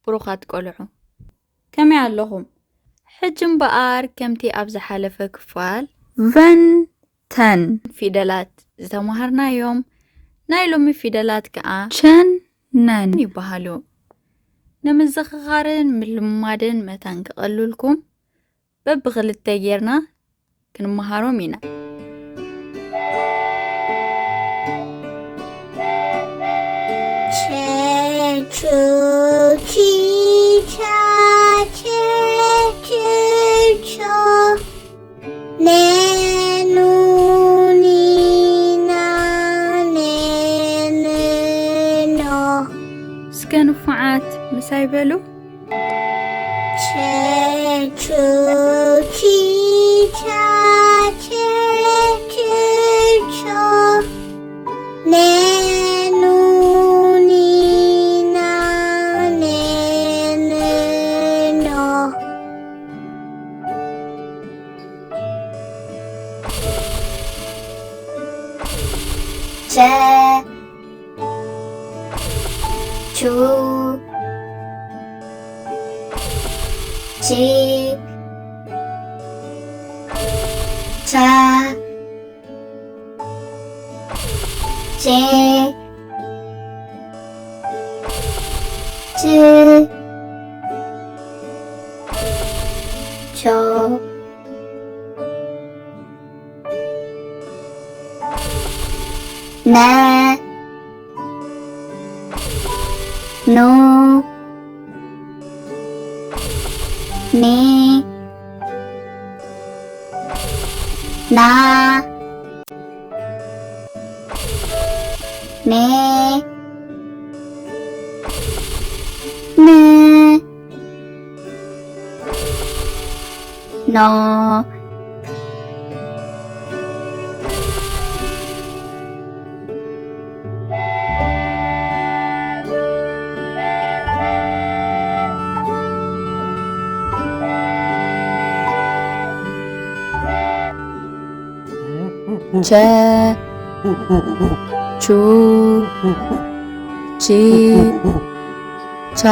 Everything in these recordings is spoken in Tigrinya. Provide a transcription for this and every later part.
ብሩኻት ቆልዑ። ከመይ ኣለኹም? ሕጂ እምበኣር ከምቲ ኣብ ዝሓለፈ ክፋል ቨን ተን ፊደላት ዝተማሃርናዮም ናይ ሎሚ ፊደላት ከኣ ቸን ነን ይበሃሉ። ንምዝኽኻርን ምልማድን መታን ክቐልልኩም በብኽልተ ጌርና ክንመሃሮም ኢና። ቸ፣ ቹ፣ ቺ፣ ቻ፣ ቸ፣ ች፣ ቾ፣ ነ፣ ኑ፣ ኒ፣ ና፣ ነ፣ ን፣ ኖ። እስከ ንፉዓት ምሳይ በሉ። ቸ፣ ቹ፣ ቺ፣ ቻ፣ ቸ፣ ች፣ ቾ፣ ነ፣ ኑ፣ ኒ፣ ና፣ ነ፣ ን፣ ኖ። ቸ፣ ቹ፣ ቺ፣ ቻ፣ ቼ፣ ች፣ ቾ፣ ነ፣ ኑ፣ ኒ፣ ና፣ ኔ፣ ን፣ ኖ። ቸ፣ ቹ፣ ቺ፣ ቻ፣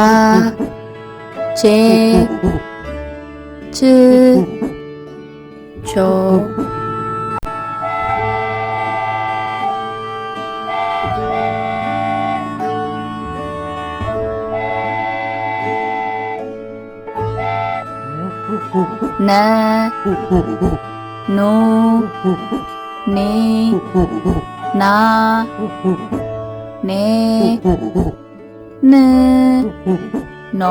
ቼ፣ ች፣ ቾ። ነ፣ ኑ፣ ኒ፣ ና፣ ኔ፣ ን፣ ኖ።